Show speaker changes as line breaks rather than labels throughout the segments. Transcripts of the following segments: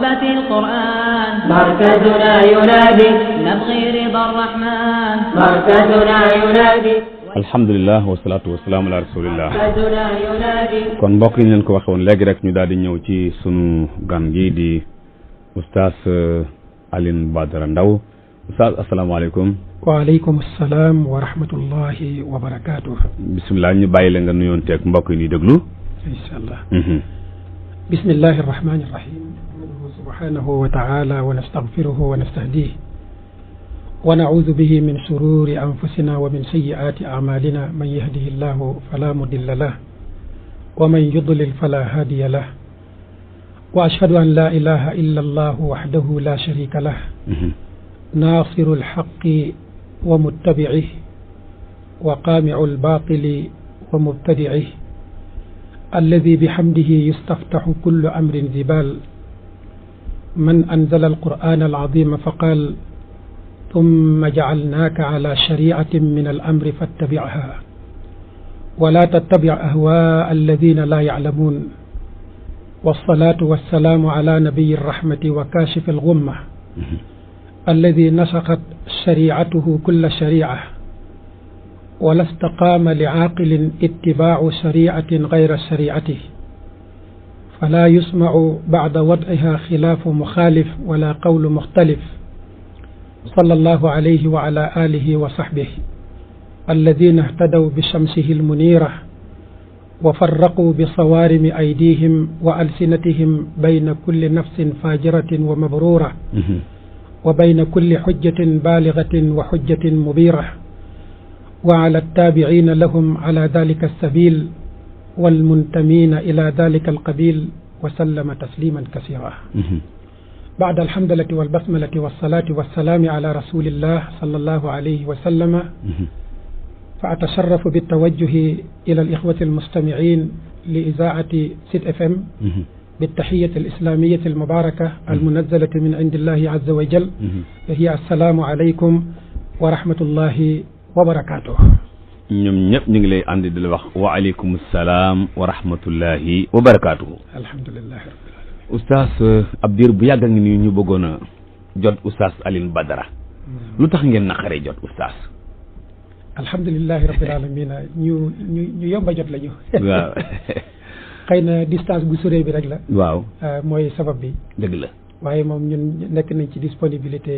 محبة القرآن
مركزنا ينادي
نبغي رضا الرحمن
مركزنا ينادي
alhamdulilah wasalaatu wasalaamu ala rasulillah
مركزنا ينادي
kon mbokk yi ñu leen ko waxee woon léegi rek ñu daal di ñëw ci sunu gan gi di oustaz Alioune Badara Ndao oustaz asalaamaaleykum.
waaleykum salaam wa rahmatullahi wa barakaatu.
bisimilah ñu bàyyi la nga nuyoon teeg mbokk yi ñuy déglu.
incha allah. bismillahi rahmaani rahim. subhanahu wa taala wa nastaghfiruhu wa nastahdiih wa na'uudu bihi min shururi anfusina wa min sayyi'aati a'maalina man yahdihi llahu fala mudilla lahu wa man yudlil fala haadiya lahu wa ashhadu an la ilaha illa allahu wahdahu la sharika lahu naasiru alhaqqi wa muttabi'ihi wa qaami'u albaatili wa mubtadi'ihi alladi bihamdihi yustaftahu kullu amrin zibaal man anzala alqur'aana al'aziima faqaal ثم جعلناك على شريعة من الأمر فاتبعها ولا تتبع أهواء الذين لا يعلمون والصلاة والسلام على نبي الرحمة وكاشف الغمة الذي نسخت شريعته كل شريعة ولا استقام لعاقل اتباع شريعة غير شريعته فلا يسمع بعد وضعها خلاف مخالف ولا قول مختلف صلى الله عليه وعلى آله وصحبه الذين اهتدوا بشمسه المنيرة وفرقوا بصوارم أيديهم وألسنتهم بين كل نفس فاجرة ومبرورة وبين كل حجة بالغة وحجة مبيرة وعلى التابعين لهم على ذلك السبيل والمنتمين إلى ذلك القبيل وسلم تسليما كثيرا بعد الحمدلة والبسملة والصلاة والسلام على رسول الله صلى الله عليه وسلم فأتشرف بالتوجه إلى الإخوة المستمعين لإذاعة سيد FM بالتحية الإسلامية المباركة المنزلة من عند الله عز وجل وهي السلام عليكم ورحمة الله وبركاته.
ñoom ñëpp ñu ngi lay ànd di la wax wa aleykum salaam wa rahmatullahi wa barakaatuhu.
alhamdulilah.
oustaz ab diir bu yàgg ngi nii ñu bëggoon a jot oustaz Alioune Badara lu tax ngeen naqaree jot oustaz.
alhamdulilahi rabbil alamin ñu yomba jot la ñu.
waaw.
xëy na distance bu soree bi rek la.
waaw.
mooy sabab bi.
dëgg la.
waaye moom ñun nekk nañ ci disponibilité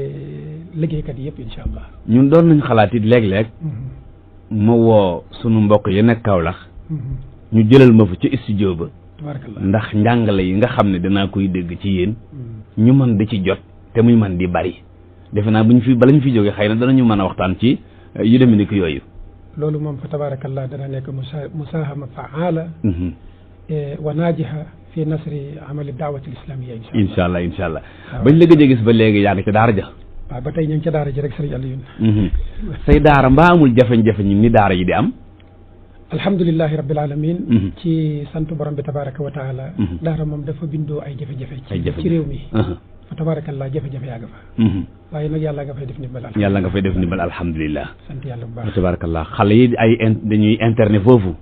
liggéeykat yëpp incha allah.
ñun doon nañ xalaat it léeg-léeg. ma woo sunu mbokk yi nekk Kaolack. ñu jëlal ma fa ci studio ba. ndax njàngale yi nga xam ne danaa koy dégg ci yéen ñu mën di ci jot te muy mën di bari defe naa bala ñu fi jógee xëy na danañu mën a waxtaan ci yu demee ni ko yooyu.
loolu moom fa tabarakallah dana nekk musaahama faala wa naajiha fi nasri amali daawati islamiyya
incha allah incha allah bañ la gëj a gis ba léegi yaa ngi ca daara ja.
waaw ba tey ñu ngi ca daara ji rek sëriñ Alioune.
say daara mbaa amul jafe-jafe ñi ni daara yi di am.
alhamdulilahi rabbil alamin ci sant borom bi tabaraka wa taala daara moom dafa bindoo ay jafe-jafe ci réew mi fa tabarakallah jafe-jafe yaa nga fa waaye nag yàlla nga fay def ndimbal
yàlla nga fay def ndimbal alhamdulilah
sant yàlla bu baax
fa tabarakallah xale yi dañuy internet foofu.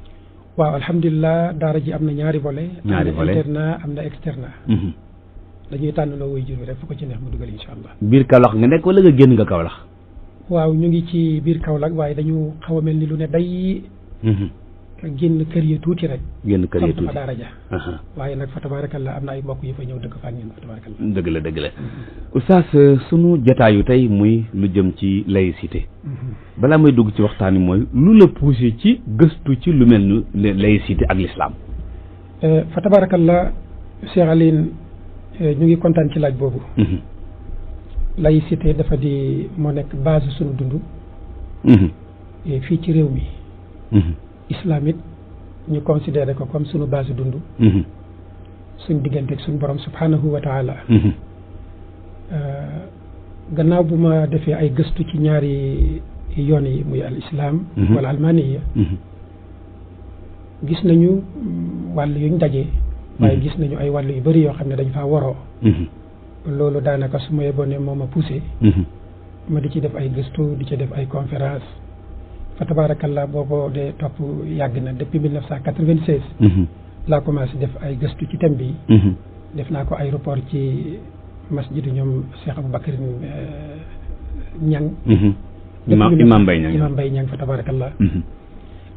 waaw alhamdulilah daara ji am na ñaari volet internat am na externat dañuy tànn loo woy jur rek fu ko ci neex mu dugal insha allah.
biir Kaolack nga nekk wala nga génn nga Kaolack.
waaw ñu ngi ci biir Kaolack waaye dañu xaw a mel ni lu ne day génn kër yi tuuti rek.
génn kër yi tuuti
fa daara ja. waaye nag fa tabarakallah am na ay mbokk yu fa ñëw dëkk fa ak ñun fa tabarakallah.
dëgg la dëgg la. oustaz sunu jotaayu tey muy lu jëm ci laïcité. balaa may dugg ci waxtaan wi mooy lu la poussé ci gëstu ci lu mel ni laïcité ak l'islam.
fa tabarakallah Cheikh Alioune ñu ngi kontaan ci laaj boobu. laïcité dafa di moo nekk base sunu dund. fii ci réew mi. islam it ñu considéré ko comme sunu base dund. suñ diggante ak suñ borom subhanahu wa taala. gannaaw bu ma defee ay gëstu ci ñaari yoon yi muy al islam. wala almaniya. gis nañu wàll yuñ daje. waaye gis nañu ay wàll yu bëri yoo xam ne dañ faa waroo. loolu daanaka su ma yeboon ne moo ma poussé. ma di ci def ay gëstu di ci def ay conférence fa tabarakallah boobu de topp yàgg na depuis 1996. laa commencé def ay gëstu ci thème bi. def naa ko aéroport ci masjidu ñoom Cheikh Aboubacar Ñang
imam Mbaye Ñang
fa tabarakallah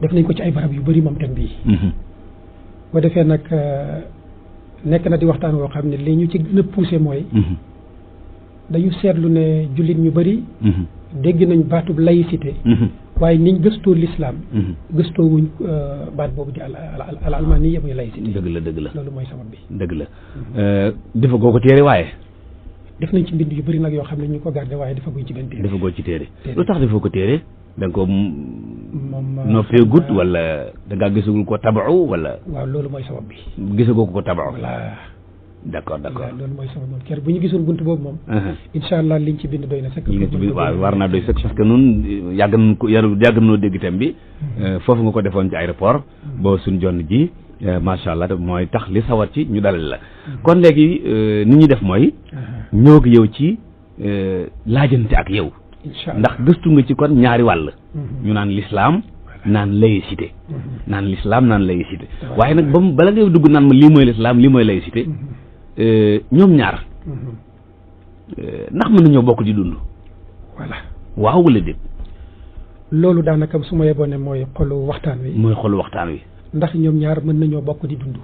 def nañ ko ci ay barab yu bëri moom tam bii boo defee nag nekk na di waxtaan woo xam ne li ñu ci gën a poussé mooy dañu seetlu ne jullit ñu bëri dégg nañ baatub laïcité waaye niñ gëstoo l'islam gëstoo wuñ baat boobu di al almaniya muy laïcité
dëgg la
loolu mooy sabab bi
dëgg la dafa goo ko téere waaye
def nañ ci mbind yu bëri nag yoo xam ne ñu ko gardé waaye dafa guñ ci benn téere
dafa goo ci téere lu tax dafa ko téere da nga ko
moom
noppee gut wala da ngaa gisagul ko tabaxu wala
waaw loolu mooy sabab bi
gisagoo ko tabaxu
voilà
d'accord
loolu mooy sabab moom kër bu ñu gisoon bunt boobu moom incha allah liñ ci bind doy na sëkk
liñ ci bind waaw war naa doy sëkk parce que nun yàgg nañoo dégg thème bi foofu nga ko defoon ci aéroport boo suñ jonn ji macha allah mooy tax li sawar ci ñu dalal la kon léegi ni ñuy def mooy ñoo ak yow ci laajante ak yow ndax gëstu nga ci kon ñaari wàll ñu naan l'islam naan laïcité naan l'islam naan laïcité waaye nag ba bala ngay dugg naan ma lii mooy l'islam lii mooy laïcité ñoom ñaar ndax mën nañoo bokk di dund
voilà
waaw wala déet
loolu daanaka su ma yeboo ne mooy xolu waxtaan wi ndax ñoom ñaar mën nañoo bokk di dund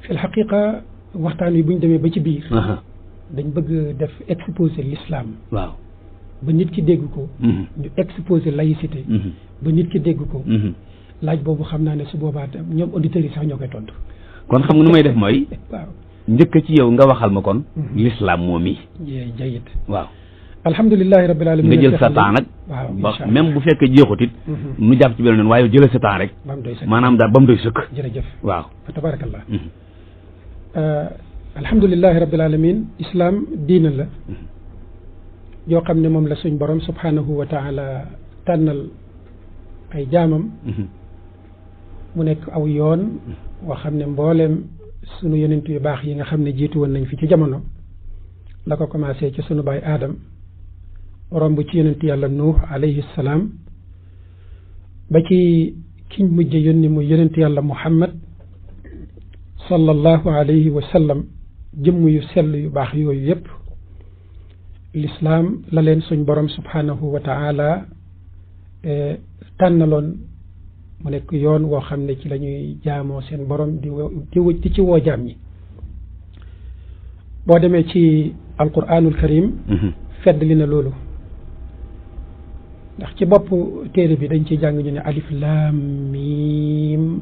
fil xaqiqa waxtaan wi bu ñu demee ba ci biir dañ bëgg def exposer l'islam
waaw
ba nit ki dégg ko ñu exposer laïcité ba nit ki dégg ko laaj boobu xam naa ne su boobaa ñoom auditeurs yi sax ñoo koy tontu
kon xam nga nu may def mooy
waaw
njëkk ci yow nga waxal ma kon l'islam moom yi
jayit
waaw
alhamdulilahi rabbil alamin
nga jël sa temps nag
waaw
même bu fekkee jeexut it nu jàpp ci beneen yoon waaye jëlee sa temps rek maanaam daal ba mu doy sëkk
jërëjëf
waaw
fa tabarakallah alhamdulilahi rabbil alamin islam diina la yoo xam ne moom la suñ borom subhanahu wa taala tànnal ay jaamam mu nekk aw yoon woo xam ne mbooleem sunu yonent yu baax yi nga xam ne jiitu woon nañ fi ci jamono la ko commencé ci sunu baay aadam romb ci yonent yàlla nuux alayhi salaam ba ci kiñ mujj yónni muy yonent yàlla muhammad sallallahu alayhi wa sallam jëmm yu sell yu baax yooyu yépp l'islam la leen suñ borom subhanahu wa taala tànnaloon mu nekk yoon woo xam ne ci la ñuy jaamoo seen borom di ci woo jaam ñi boo demee ci alquranul karim fedd li na loolu ndax ci bopp téere bi dañ ciy jàng ñu ne alif lam mim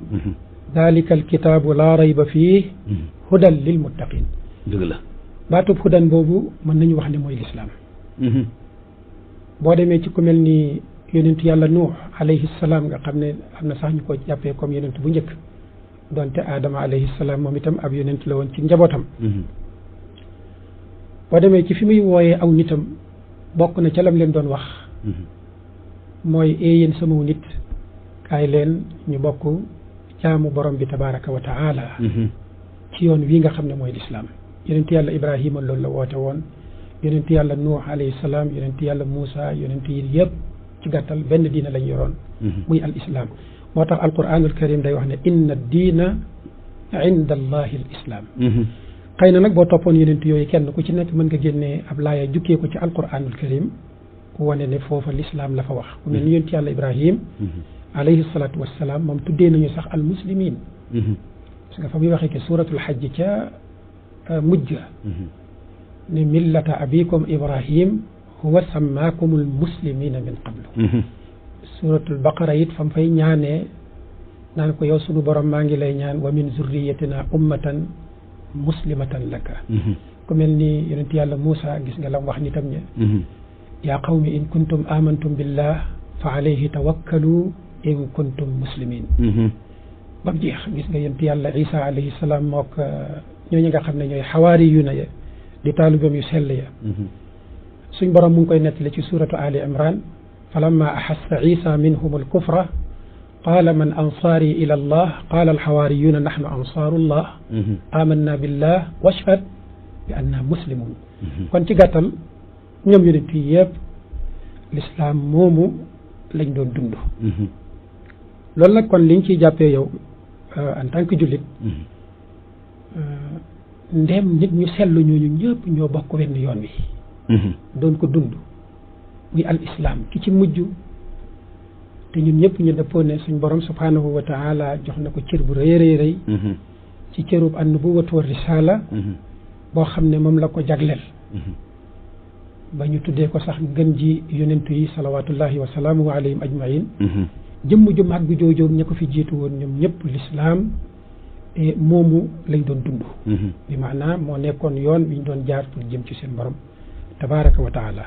dalika alkitaabu laa rayba fii hudan lil muttaqin
dëgg la
baatub hudan boobu mën nañu wax ne mooy lislaam boo demee ci ku mel ni yonent yàlla nuux alayhi salaam nga xam ne am na sax ñu ko jàppee comme yonent bu njëkk donte aadama alayhi salaam moom itam ab yonent la woon ci njabootam boo demee ci fi muy wooyee aw nitam bokk na ca lam leen doon wax mooy yéen sama nit kaay leen ñu bokk jaamu borom bi tabaraka wa taala ci yoon wii nga xam ne mooy lislaam yonent yàlla ibrahima loolu la woote woon yonent yàlla nuux alayhi salaam yonent yàlla muusa yonent yi yëpp ci gàttal benn diina lañ yoroon muy al islam moo tax alquranul karim day wax ne inna diina inda allahi al islam xëy na nag boo toppoon yonent yooyu kenn ku ci nekk mën nga génnee ab laaya jukkee ko ci alquranul karim wane ne foofa l'islam la fa wax ku mel ni yonent yàlla ibrahim alayhi salatu wassalaam moom tuddee nañu sax al muslimin parce que fa muy waxee ke suratul xajj ca mujj ne millata abikum ibrahim huwa sammaakumul muslimina min qablu suratul baqara it fam fay ñaanee naan ko yow sunu borom maa ngi lay ñaan wa min zurriyatina ummatan muslimatan laka ku mel ni yonent yàlla Muusa gis nga lam wax nitam ñe yaa qawmi in kuntum amantum billah fa alayhi tawakkalu in kuntum muslimin ba mu jeex gis nga yonent yàlla Isa alayhi salaam mook ñooñu nga xam ne ñooy xawaari yu na ya di taalibam yu sell ya suñ borom mu ngi koy nettali ci suratu ali imran falamma axassa isa minhum alkufra qala man ansaari ila allah qala alxawaariyuna naxnu ansaaru llah amanna billah washhad bi anna muslimun kon ci gàttal ñoom yonent yi yëpp l'islam moomu lañ doon dund loolu nag kon liñ ciy jàppee yow en tant que jullit ndem nit ñu sellu ñooñu ñëpp ñoo bokk wenn yoon wi doon ko dund muy al islam ki ci mujj te ñun ñëpp ñu dëppoo ne suñ borom subhanahu wa taala jox na ko cër bu rëy rëy rëy ci cërub an nubuwatu wa risala boo xam ne moom la ko jagleel ba ñu tuddee ko sax gën ji yonentu yi salawatullahi wa salaamuhu alayhim ajmain jëmm ju màgg jooju ña ko fi jiitu woon ñoom ñëpp lislaam moomu lañ doon dund bi maanaam moo nekkoon yoon bi ñu doon jaar pour jëm ci seen borom tabaraka wa taala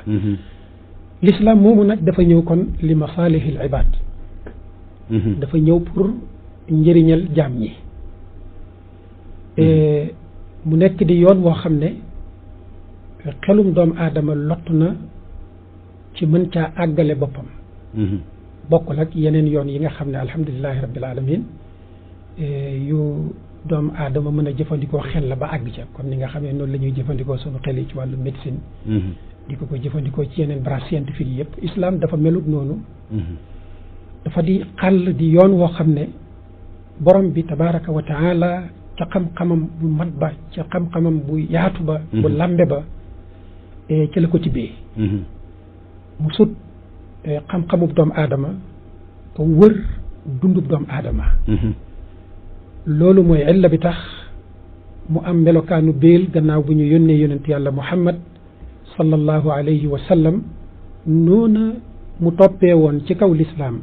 l'islam moomu nag dafa ñëw kon li masalihil ibad dafa ñëw pour njëriñal jaam ñi mu nekk di yoon woo xam ne xelum doomu aadama lott na ci mën caa àggale boppam bokkul ak yeneen yoon yi nga xam ne alhamdulilahi rabbil alamin yu doomu aadama mën a jëfandikoo xel la ba àgg ca comme ni nga xam ne noonu la ñuy jëfandikoo sunu xel yi ci wàllu médecine di ko jëfandikoo ci yeneen branche scientifique yi yëpp islam dafa melut noonu dafa di xàll di yoon woo xam ne borom bi tabaraka wa taala ca xam-xamam bu mat ba ca xam-xamam bu yaatu ba bu lambe ba ci la ko tibbee mu sut xam-xamub doomu aadama wër dundub doomu aadama loolu mooy illa bi tax mu am melokaanu béel gannaaw bu ñu yónnee yonent yàlla muhammad sallallahu alayhi wa sallam noona mu toppee woon ci kaw lislaam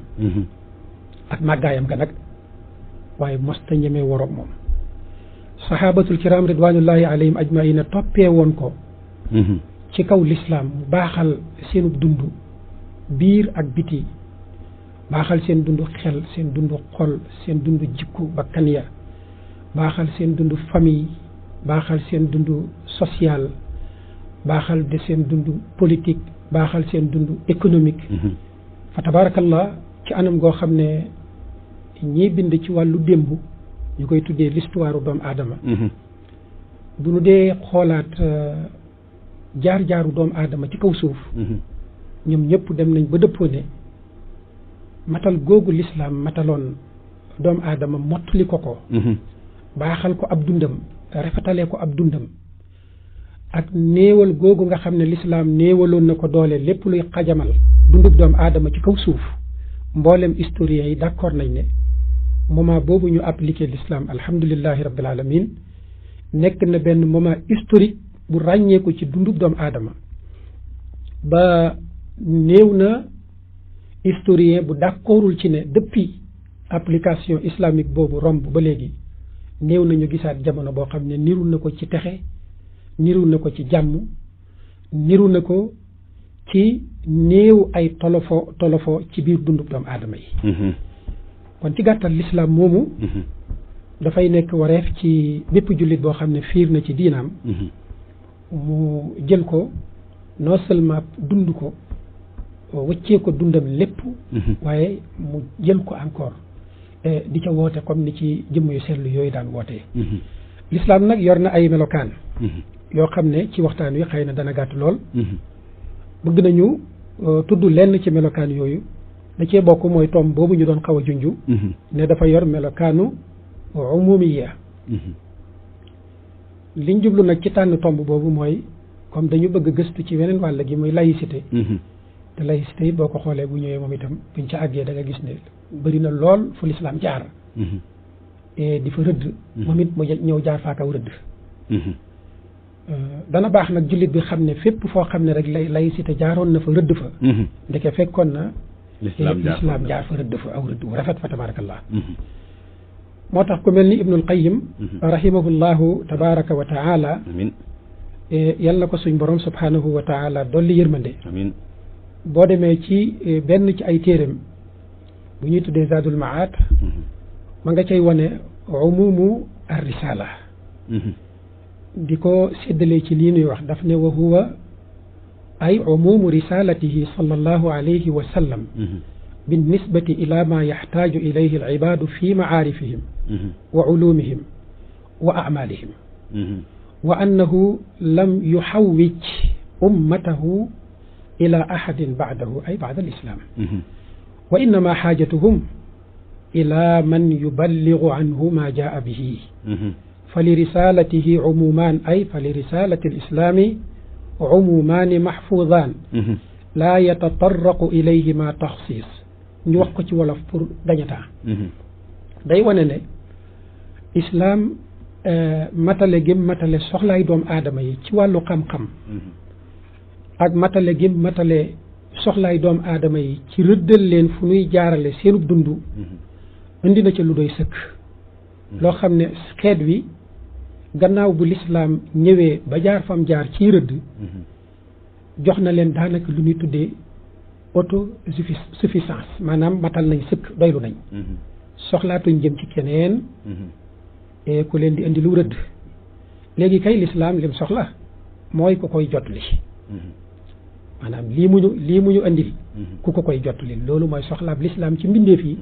ak màggaayam ga nag waaye mosta ñemee waroog moom sahabatul kiram ridwanullahi alayhim ajmaina toppee woon ko ci kaw lislaam mu baaxal seenu dund biir ak biti baaxal seen dund xel seen dund xol seen dund jikku bakkan ya baaxal seen dund famille baaxal seen dund social baaxal de seen dund politique baaxal seen dund économique fa tabarakallah ci anam goo xam ne ñii bind ci wàllu démb ñu koy tuddee l'histoire doomu aadama bu nu dee xoolaat jaar-jaaru doomu aadama ci kaw suuf ñoom ñëpp dem nañ ba dëppoo ne matal googu lislaam mataloon doomu aadama mottali ko baaxal ko ab dundam rafetalee ko ab dundam ak néewal googu nga xam ne lislaam néewaloon na ko doole lépp luy xajamal dundub doomu aadama ci kaw suuf mboolem historiens yi d'accord nañ ne moment boobu ñu appliqué l'islam alhamdulillahi rabbil alamin nekk na benn moment historique bu ràññeeku ci dundub doomu aadama ba néew na historien bu d'accordul ci ne depuis application islamique boobu romb ba léegi néew nañu gisaat jamono boo xam ne niru na ko ci texe niru na ko ci jàmm niru na ko ci néew ay tolofo ci biir dundub doomu aadama yi kon ci gàttal l'islam moomu dafay nekk wareef ci bépp jullit boo xam ne fiir na ci diinaam mu jël ko non seulement dund ko wëccee ko dundam lépp waaye mu jël ko encore di ca woote comme ni ci jëmm yu seetlu yooyu daan wootee l'islam nag yor na ay melokaan yoo xam ne ci waxtaan wi xëy na dana gàtt lool bëgg nañu tudd lenn ci melokaan yooyu da cee bokk mooy tomb boobu ñu doon xaw a junju ne dafa yor melokaanu umumiya liñ jublu nag ci tànn tomb boobu mooy comme dañu bëgg gëstu ci weneen wàll gi muy laïcité te laïcité yi boo ko xoolee bu ñëwee moom itam buñ ca àggee da nga gis ne bëri na lool fu lislaam jaar di fa rëdd moom it mu ñëw jaar faakaw rëdd dana baax nag jullit bi xam ne fépp foo xam ne rek laïcité jaaroon na fa rëdd fa ndeke fekkoon na lislaam jaar fa rëdd fa aw rëdd wu rafet fa tabarakallah moo tax ku mel ni ibnul qayyim rahimahullahu tabaraka wa taala yal na ko suñ borom subhanahu wa taala dolli yërmande boo demee ci benn ci ay téeram bu ñuy tuddee zadul maat ma nga cay wane umumu ar risala di ko séddalee ci lii nuy wax daf ne wa huwa ay umumu risalatihi sallallahu alayhi wa sallam بالنسبة إلى ما يحتاج إليه العباد في معارفهم وعلومهم وأعمالهم وأنه لم يحوج أمته إلى أحد بعده أي بعد الإسلام وإنما حاجتهم إلى من يبلغ عنه ما جاء به fa li risalatihi umumaan ay fa li risalati l islaami umumaani mahfudaan laa yatataraqu ilayhima taxsiis ñu wax ko ci wolof pour gañataa day wane ne islaam matale gim matale soxlaay doomu aadama yi ci wàllu xam-xam ak matale gim matale soxlaay doomu aadama yi ci rëddal leen fu nuy jaarale seenu dund indi na ca lu doy sëkk loo xam ne xeet wi gannaaw bu lislaam ñëwee ba jaar fam jaar ciy rëdd jox na leen daanaka lu ñuy tuddee autosuffisance maanaam matal nañ sëkk doylu nañ soxlaatuñ jëm ci keneen ku leen di indi lu rëdd léegi kay lislaam lim soxla mooy ku koy jotli maanaam lii mu ñu indil ku ko koy jotli loolu mooy soxlaab lislaam ci mbindeef yi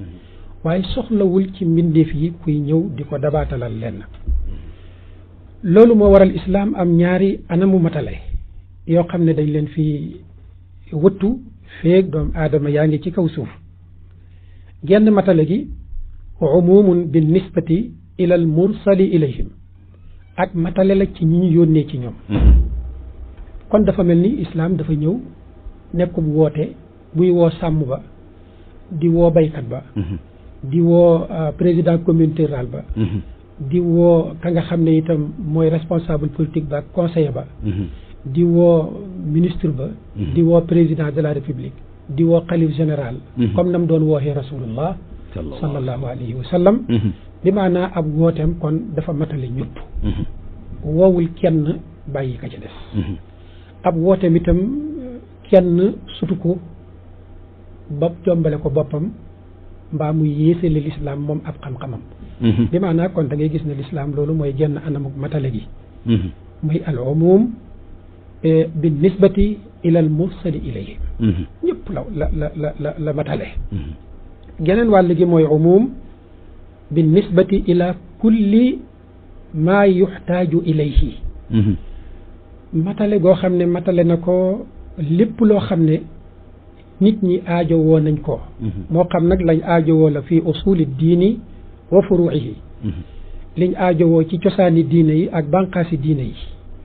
waaye soxlawul ci mbindeef yi kuy ñëw di ko dabaatalal lenn loolu moo waral islaam am ñaari anamu matale yoo xam ne dañ leen fi wëttu feeg doomu aadama yaa ngi ci kaw suuf genn matale gi umumun bin nisbati ila al mursali ilayhim ak matale la ci ñi ñu yónnee ci ñoom kon dafa mel ni islaam dafa ñëw nekkub woote buy woo sàmm ba di woo baykat ba di woo président communauté rurale ba di woo ka nga xam ne itam mooy responsable politique ba ak conseiller ba di woo ministre ba di woo président de la république di woo xalif général comme nam doon wooxee rasulullah sallallahu alayhi wa sallam bi maanaa ab wooteem kon dafa matale ñëpp woowul kenn bàyyi ka ca des ab wooteem itam kenn sutu ko ba jombale ko boppam mbaa muy yéesale lislaam moom ab xam-xamam bi maanaa kon da ngay gis ne lislaam loolu mooy genn anamuk matale gi muy al umum bi nisbati ila al mursali ilayhi ñëpp la matale geneen wàll gi mooy umum bi nisbati ila kulli maa yuxtaaju ilayhi matale goo xam ne matale na ko lépp loo xam ne nit ñi aajowoo nañ ko moo xam nag lañ aajowoo la fii usuli diini wa furuihi liñ aajowoo ci cosaani diine yi ak banqaasi diine yi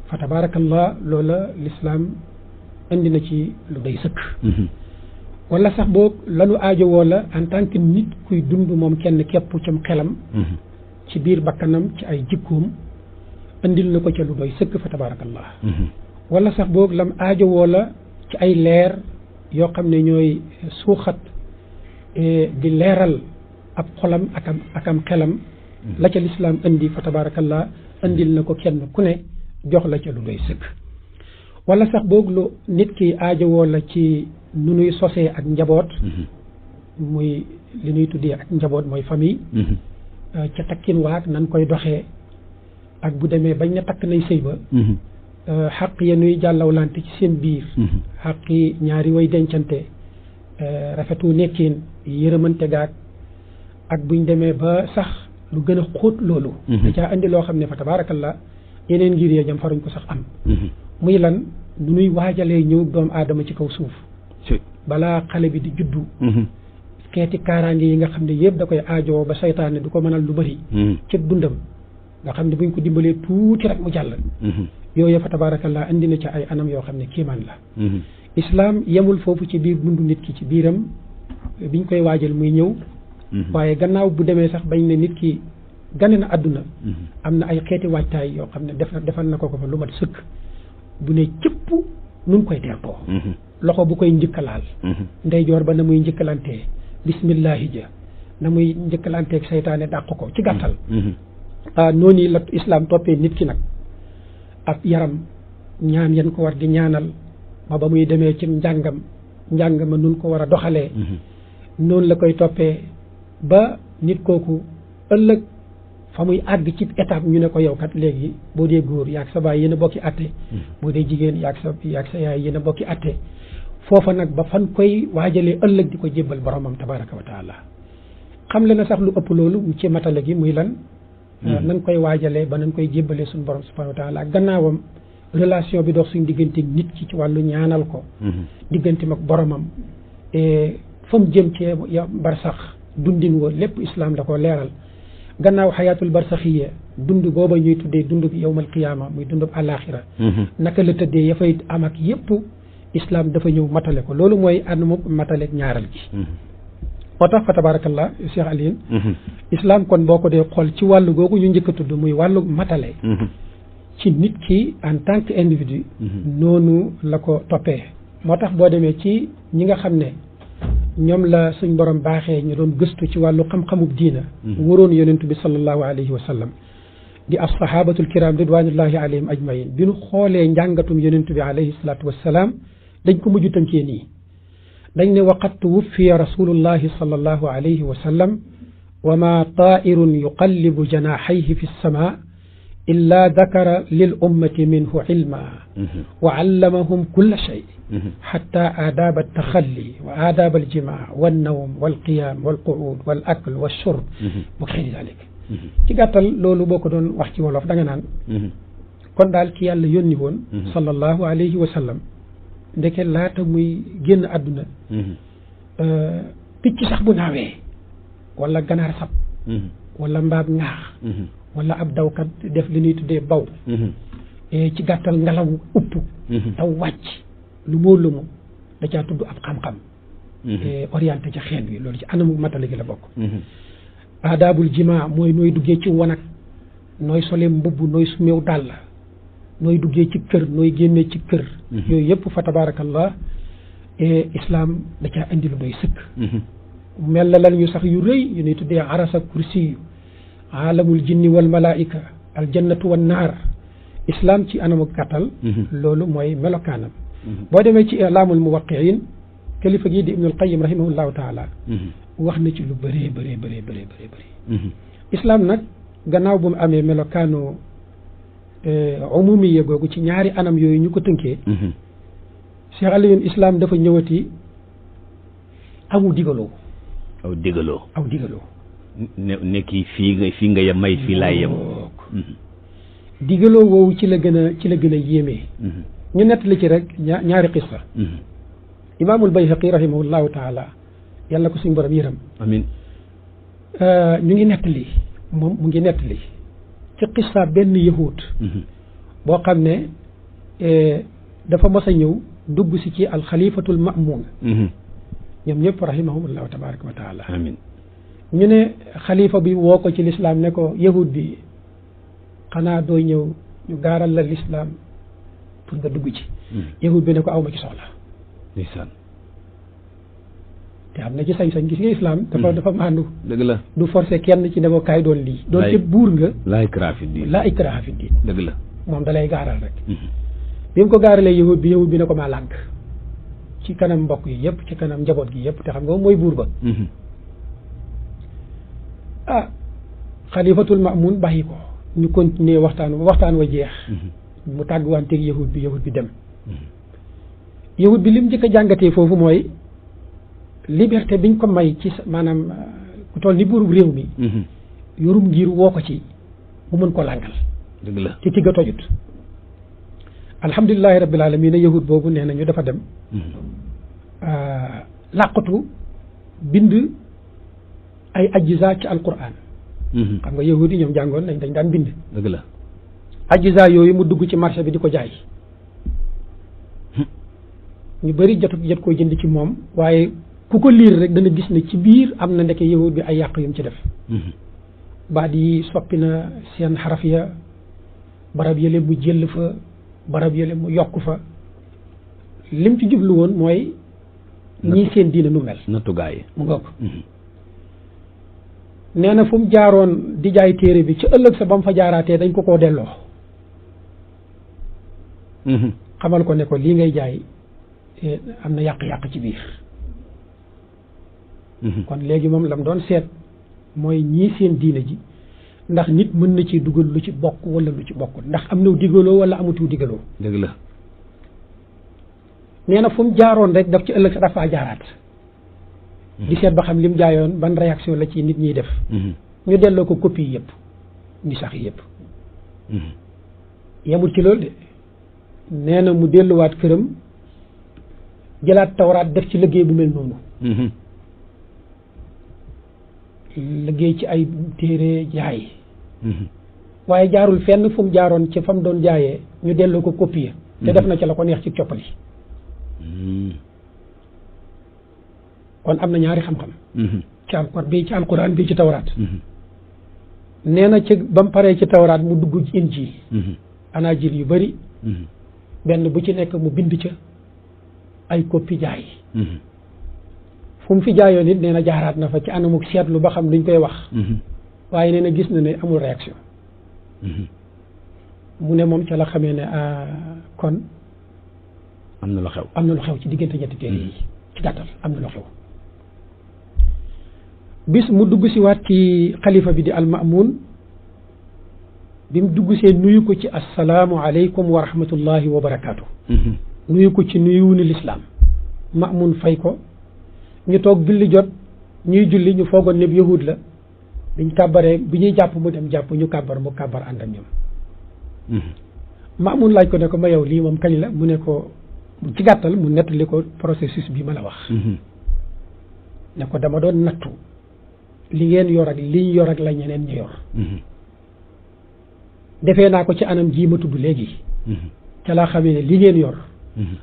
fa tabaarakallah loola lislaam indi na ci lu day sëkk wala sax boog lanu aajowoo la en tant que nit kuy dund moom kenn képp cam xelam ci biir bakkanam ci ay jikkoom indil na ko ca lu doy sëkk fa tabaarakallah wala sax boog lam aajowoo la ci ay leer yoo xam ne ñooy suuxat di leeral ab xolam akam xelam la ca lislaam indi fa tabaarakallah indil na ko kenn ku ne jox la ca lu doy sëkk wala sax boog lu nit ki aajowoo la ci nu nuy sosee ak njaboot muy li ñuy tuddee ak njaboot mooy famille ca takkin waak nan koy doxee ak bu demee bañ ne takk nañ sëy ba xaq ya nuy jàllawlante ci seen biir xaqi ñaari way dencante rafetu nekkin yërëmante gaag ak buñ demee ba sax lu gën a xóot loolu da caa indi loo xam ne fa tabaarakallah yeneen ngir yee ñam faruñ ko sax am muy lan nu nuy waajalee ñëw doomu aadama ci kaw suuf balaa xale bi di juddu xeeti kaaraange yi nga xam ne yëpp da koy aajoo ba saytaane du ko mënal lu bëri ci dundam nga xam ne buñ ko dimbalee tuuti rek mu jàll yooyu fa tabaarakallah indi na ca ay anam yoo xam ne kiimaan la islaam yemul foofu ci biir dundu nit ki ci biiram biñ koy waajal muy ñëw waaye gannaaw bu demee sax bañ ne nit ki gane na àdduna am na ay xeeti waajtaay yoo xam ne defal na ko fa lu mat sëkk bu ne cëpp nun koy teertoo loxo bu koy njëkkalaal ndeyjoor ba na muy njëkkalantee bismillahi ja na muy njëkkalanteeg saytaane dàq ko ci gàttal noonu la islaam toppee nit ki nag ab yaram ñaan yan ko war di ñaanal ba muy demee ci njàng ma nun ko war a doxalee noonu la koy toppee ba nit kooku ëllëg fa muy àgg ci étape ñu ne ko yow kat léegi boo dee góor yaag sa baay yéen a bokki atte boo dee jigéen yaag sa yaay yéen a bokki atte foofa nag ba fan koy waajalee ëllëg di ko jébbal boromam tabaraka wa taala xam le na sax lu ëpp loolu ci matale gi muy lan nan koy waajalee ba nan koy jébbalee suñu borom subhanahu wa taala gannaawam relation bi dox suñ diggante nit ki ci wàllu ñaanal ko diggante mag boromam fa mu jëm cee bar sax dundin wa lépp islam da ko leeral gannaaw xayaatul barsaxiya dund booba ñuy tuddee dund bi yowmal qiyaama muy dund àllaaxira naka la tëddee ya fay am ak yépp islam dafa ñëw matale ko loolu mooy àndamu mataleeg ñaaral gi moo tax fa tabarakallah Cheikh Alioune islam kon boo ko dee xool ci wàllu googu ñu njëkk a tudd muy wàllu matale ci nit ki en tant que individu noonu la ko toppee moo tax boo demee ci ñi nga xam ne ñoom la suñ borom baaxee ñu doon gëstu ci wàllu xam-xamub diina waroon yonentu bi sallallahu alayhi wa sallam di as sahabatul kiram ridwanullahi alayhim ajmain bi ñu xoolee njàngatum yonentu bi alayhi salatu wassalaam dañ ko mujj tënkee nii dañ ne waqad tuwuffiya rasulullahi sallallahu alayhi wa sallam wa ma taa'irun yuqallibu janaahayhi fi lsama illa dakara lil ummati minhu ilma wa allamahum kulla shay xatta aadaaba altaxalli wa aadaaba aljimaa wannawm walqiyaam walquud walakl walshurb wa xeyri dalik ci gàttal loolu boo ko doon wax ci wolof da nga naan kon daal ki yàlla yónni woon sallallahu alayhi wa sallam ndeke laata muy génn àdduna picc sax bu naawee wala ganaar sab wala mbaam ŋaax wala ab dawkat def li ñuy tuddee baw ci gàttal ngelaw upp taw wàcc lu mu da caa tudd ab xam-xam orienté ci xeet bi loolu ci anamu matale gi la bokk aadaabul jimaa mooy nooy duggee ci wanag nooy solee mbubb nooy sumeew dàll nooy duggee ci kër nooy génnee ci kër yooyu yëpp fa tabarakallah islam da caa indi lu doy sëkk mel na lan ñu sax yu rëy yu ñuy tuddee arasa kursi yu aalamul jinni wal malaika al jannatu wan naar islam ci anamu gàttal loolu mooy melokaanam boo demee ci ilaamul muwaqiin kilifa gii di ibnul qayyim rahimahullahu taala wax na ci lu bëree bëri islam nag gannaaw bu mu amee melokaanu umumiya googu ci ñaari anam yooyu ñu ko tënkee Cheikh Alioune islam dafa ñëwati aw digaloo
ne kii fii nga yem may fii laay yem
digaloo woowu ci la gën a yéemee ñu nettali ci rek ñaari qissa imaamul bayhaqi rahimahullahu taala yàlla ko suñu borom yërëm
amiin
ñu ngi nettali moom mu ngi nettali ci qissa benn yahud boo xam ne dafa mos a ñëw dugg si ci alxalifatul ma'mun ñoom ñëpp rahimahumullahu tabaraka wa taala
amiin
ñu ne xalifa bi woo ko ci lislaam ne ko yahud bi xanaa dooy ñëw ñu gaaral la lislaam pour nga dugg ci yahud bi ne ko awma ci soxla
ndeysaan
te am na ci sañ-sañ gis nga islam dafa maandu
dëgg la
du forcé kenn ci ne ko kaay doon lii doon ci buur nga
laa ikraaha fi diin
laa ikraaha fi diin
dëgg la
moom dalay gaaral rek bi mu ko gaaralee yahud bi ne ko maa lànk ci kanam mbokk yi yëpp ci kanam njaboot gi yëpp te xam nga moom mooy buur ba xalifatul ma'mun bàyyi ko ñu continuer waxtaan wa jeex mu tàgguwanteeg yahud bi dem yahud bi lim njëkk a jàngatee foofu mooy liberté biñ ko may ci maanaam ku toll ni buurub réew mi yorum ngir woo ko ci mu mën ko lànkal
dëgg la
ci tigga tojut alhamdulilahi rabbil alamin yahud boobu nee na ñu dafa dem làqatu bind ay ajisa ci alquran xam nga yahud yi ñoom jàngoon nañ dañ daan bind
dëgg la
ajisa yooyu mu dugg ci marché bi di ko jaay ñu bëri jot koo jënd ci moom waaye ku ko liir rek dana gis ne ci biir am na ndeke yahud bi ay yàq yum ci def baat yi soppi na seen xaraf ya barab yële mu jël fa barab yële mu yokk fa lim ci jublu woon mooy ñii seen diina nu mel
nattugaay
mu nga ko nee na fu mu jaaroon di jaay téere bi ci ëllëg sa ba mu fa jaaraatee dañ ko koo delloo xamal ko ne ko lii ngay jaay am na yàq-yàq ci biir kon léegi moom lam doon seet mooy ñii seen diina ji ndax nit mën na ci dugal lu ci bokk wala lu ci bokkul ndax am na digaloo wala amatu digaloo
dëgg la
nee na fu mu jaaroon rek daf ci ëllëg sa dafa jaaraat di seet ba xam lim jaayoon ban réaction la ci nit ñiy def ñu delloo ko copie yëpp ni sax yëpp yemul ci loolu de nee na mu delluwaat këram jëlaat tawraat def ci liggéey bu mel noonu liggéey ci ay téere jaay waaye jaarul fenn fu mu jaaroon ci fa mu doon jaayee ñu delloo ko copie te def na ci la ko neex ci coppali kon am na ñaari xam-xam ci alquran bii ci alquran bii ci tawraat nee na ci ba mu paree ci tawraat mu dugg ci injil anajil yu bari benn bu ci nekk mu bind ca ay copie jaay fu mu fi jaayoon it nee na jaaraat na fa ci anamuk seetlu ba xam luñ koy wax waaye nee na gis na ne amul réaction mu ne moom ca la xamee ne kon
am na lu xew
ci diggante ñetti téere yi ci gàttal am na lu xew bis mu dugg si waat ci xalifa bi di al-Ma'mun bi mu dugg see nuyu ko ci assalaamu aleykum wa rahmatullahi wa barakaatu nuyu ko ci nuyu ni lislaam Ma'mun fay ko ñu toog julli jot ñuy julli ñu foogoon ne yahud la biñ kàbbaree bi ñuy jàpp mu dem jàpp ñu kàbbar mu kàbbar ànd ak ñoom Ma'mun laaj ko ne ko ma yow lii moom kañ la mu ne ko ci gàttal mu nettali ko processus bi ma la wax ne ko dama doon nattu li ngeen yor ak liñ yor ak la ñeneen ñu yor defee naa ko ci anam jii ma tudd léegi ca laa xamee ne li ngeen yor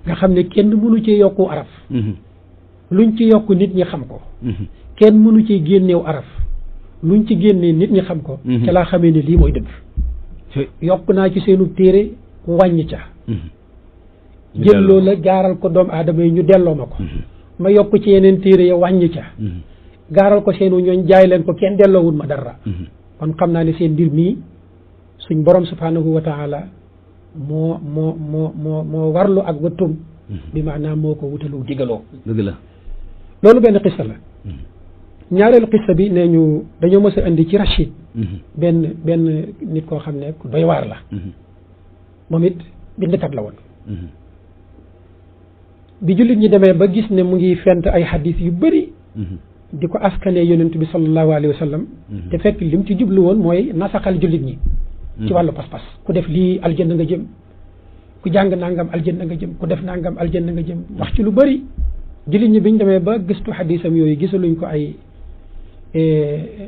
nga xam ne kenn mënu ci yokku araf luñ ci yokk nit ñi xam ko kenn mënu ci génneew araf luñ ci génnee nit ñi xam ko ca laa xamee ne lii mooy dëgg yokk naa ci seenu téere wàññi ca jël loola gaaral ko doomu aadama yi ñu delloo ma ko ma yokk ci yeneen téere ya wàññi ca gaaral ko seenu ñooñ jaay leen ko kenn delloowul ma dara kon xam naa ne seen mbir mii suñ borom subhanahu wa taala moo warlu ak wattum bi maanaam moo ko wutalu digaloo
dëgg la
loolu benn xissa la ñaareelu xissa bi nee ñu dañoo mës a indi ci Rachid benn nit koo xam ne ku doy waar la moom it bindkat la woon bi jullit ñi demee ba gis ne mu ngi fent ay xadis yu bëri di ko askanee yonent bi sallallahu alayhi wa sallam te fekk lim ci jublu woon mooy nasaxal jullit ñi ci wàllu pas-pas ku def lii aljanna nga jëm ku jàng nangam aljanna nga jëm ku def nangam aljanna nga jëm wax ci lu bëri jullit ñi biñ demee ba gëstu xadisam yooyu gisaluñ ko ay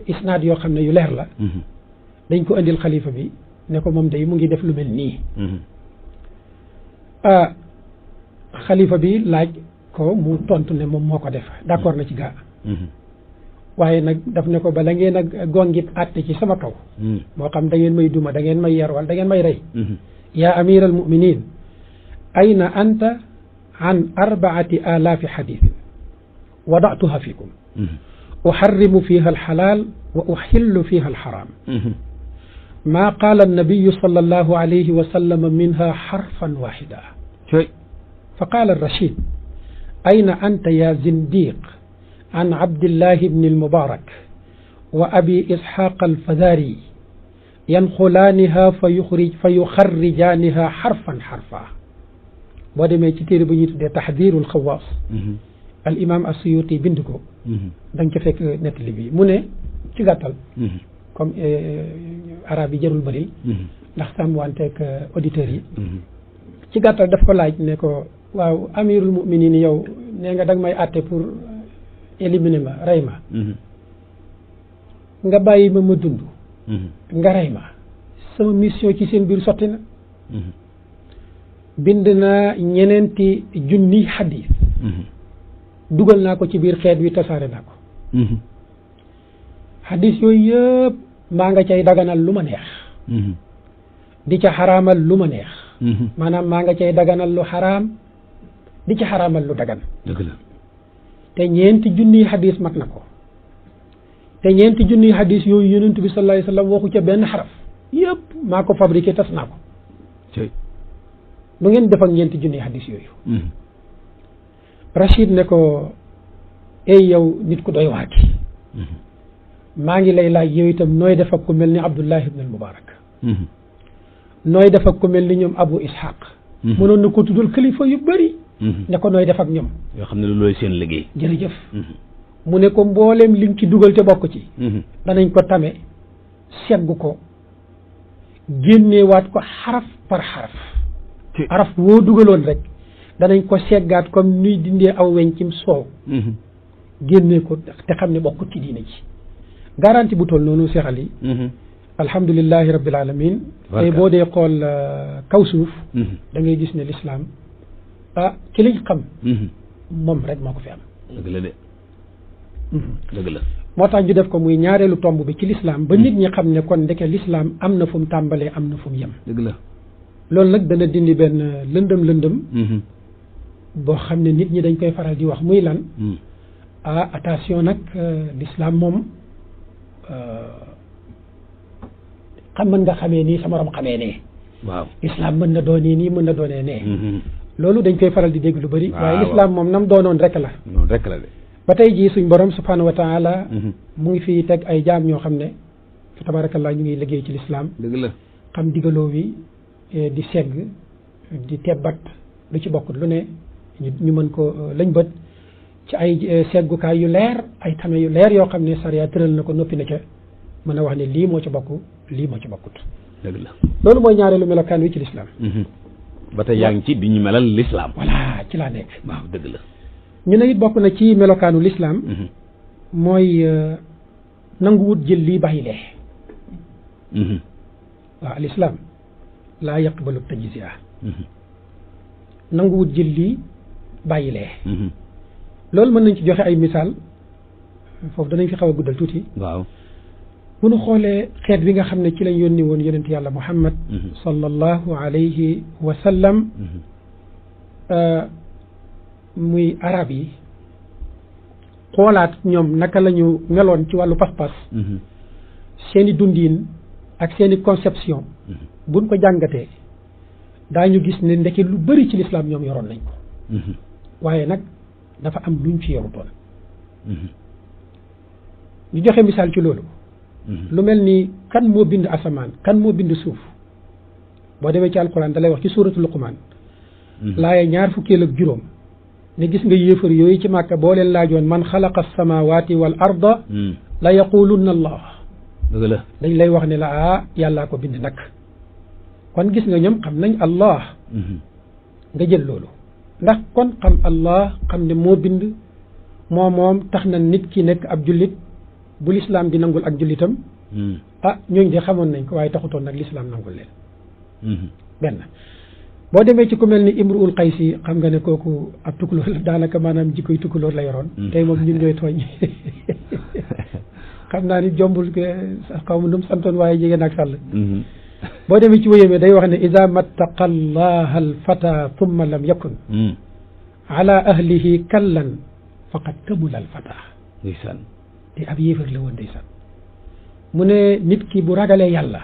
isnaad yoo xam ne yu leer la dañ ko indil xalifa bi ne ko moom day mu ngi def lu mel nii xalifa bi laaj ko mu tontu ne moom moo ko def d'accord na ci gaa waaye nag daf ne ko bala ngeen a gongit àtte ci sama kaw moo xam da ngeen may duma da ngeen may yar wala da ngeen may rey yaa amir al muminin ayna anta an 4000 xadithin wadatuha fikum uxarrimu fiha alxalaal wa uxillu fiha alxaram ma qaala annabiyu sal allahu alayhi wa sallam minha xarfan waxida fa qaala rachid ayna anta ya zindiq an abdillahi bni almubarak wa abi isxaq alfadari yanxulaaniha fa yuxarrijaaniha xarfan xarfa boo demee ci téere bu ñuy tuddee taxdiru alxawaas al imam as-Suyuti bind ko da nga ca fekk nettali bi mu ne ci gàttal comme arab yi jarul bëri ndax sàmm wanteeg auditeurs yi ci gàttal daf ko laaj ne ko waaw amirul muminin yow nee nga da nga may àtte pour éliminer ma rey ma nga bàyyi ma dund nga rey ma sama mission ci seen biir sotti na bind naa ñeneenti junni xadis dugal naa ko ci biir xeet wi tasaare naa ko xadis yooyu yëpp maa nga cay daganal lu ma neex di ca xaraamal lu ma neex maanaam maa nga cay daganal lu xaraam di ca xaraamal lu dagan
dëgg la
te ñeenti junniy xadis mat na ko te ñeenti junniy xadis yooyu yonent bi sallallahu alayhi wa sallam waxu ca benn xaraf yëpp maa ko fabriqué tas naa ko lu ngeen def ak ñeenti junniy xadis yooyu Rachid ne ko ey yow nit ku doy waati maa ngi lay laaj yow itam nooy def ak ku mel ni Abdullah ibn al-Mubarak nooy def ak ku mel ni ñoom Abu Ishaq mënoon na ko tuddal kilifa yu bëri ne ko nooy def ak ñoom
yoo xam ne loolooy seen liggéey
jërëjëf mu ne ko mbooleem liñ ci dugal te bokk ci danañ ko tame seggu ko génneewaat ko xaraf par xaraf xaraf woo dugaloon rek danañ ko seggaat comme nuy dindee aw weñ cim soow génnee ko te xam ne bokkut ci diine ji garantie bu toll noonu Cheikh Ali alhamdulillahi rabbil alamin tey boo dee xool kaw suuf da ngay gis ne l'islam ci liñ xam moom rek moo ko fi am
dëgg la de dëgg la
moo tax ñu def ko muy ñaareelu tomb bi ci l'islam ba nit ñi xam ne kon ndeke l'islam am na fu mu tàmbalee am na fu mu yem
dëgg la
loolu nag dana dindi benn lëndëm boo xam ne nit ñi dañ koy faral di wax muy lan attention nag l'islam moom xam mën nga xamee nii sa morom xamee nee
waaw
l'islam mën na doonee nii mën na doonee nee loolu dañ koy faral di dégg lu bari waaye l'islam moom nam doonoon rek la
noonu rek la de
ba tey jii suñ borom subhanahu wa taala mu ngi fi teg ay jaam ñoo xam ne fa tabarakallah ñu ngi liggéey ci l'islam
dëgg la
xam digaloo wi di segg di tebbat lu ci bokkut lu ne ñu mën ko lañ bët ci ay seggukaay yu leer ay tame yu leer yoo xam ne sariya tëral na ko noppi na ca mën a wax ne lii moo ci bokk lii moo ci bokkut
dëgg la
loolu mooy ñaareelu melokaan wi ci l'islam
ba tey yaa ngi ci di ñu melal l'islam
voilà ci laa nekk
waaw dëgg la
ñu ne it bokk na ci melokaanu l'islam mooy nanguwut jël lii bàyyi lee waaw l'islam laa yaqbalu tajzia nanguwut jël lii bàyyi lee loolu mën nañ ci joxe ay misaal foofu danañ fi xaw a guddal tuuti
waaw
bu nu xoolee xeet wi nga xam ne ci lañ yónni woon yonent yàlla Muhammad sallallahu alayhi wa sallam muy arab yi xoolaat ñoom naka la ñu meloon ci wàllu pas-pas seeni dundiin ak seeni conception buñ ko jàngatee daañu gis ne ndeke lu bari ci lislaam ñoom yoroon nañ ko waaye nag dafa am luñ ci yorutoon ñu joxe misaal ci loolu lu mel ni kan moo bind asamaan kan moo bind suuf boo demee ci alquran da lay wax ci suuratu luqmaan laaye 20 ne gis nga yéefar yooyu ci màkka boo leen laajoon man xalaqa as-samawati wal arda la yaqulunna allah
dëgg la
dañ lay wax ne la yàllaa ko bind nag kon gis nga ñoom xam nañ allah nga jël loolu ndax kon xam allah xam ne moo bind moom tax na nit ki nekk ab jullit bu lislaam di nangul ak jullitam ñooñu de xamoon nañ ko waaye taxutoon nag lislaam nangul leen benn boo demee ci ku mel ni imruul qaysi xam nga ne kooku ab tukulóor la daanaka maanaam jikkoy tukulóor la yoroon tey moom ñun ñooy tooñ xam naa ni jombul xaw ma nu mu santoon waaye jigéen ak sàll boo demee ci wéyamee day wax ne ida mattaqa allaha alfata thumma lam yakun ala ahlihi kallan faqad kamula alfata
ndeysaan
te ab yéefar la woon ndeysaan mu ne nit ki bu ragalee yàlla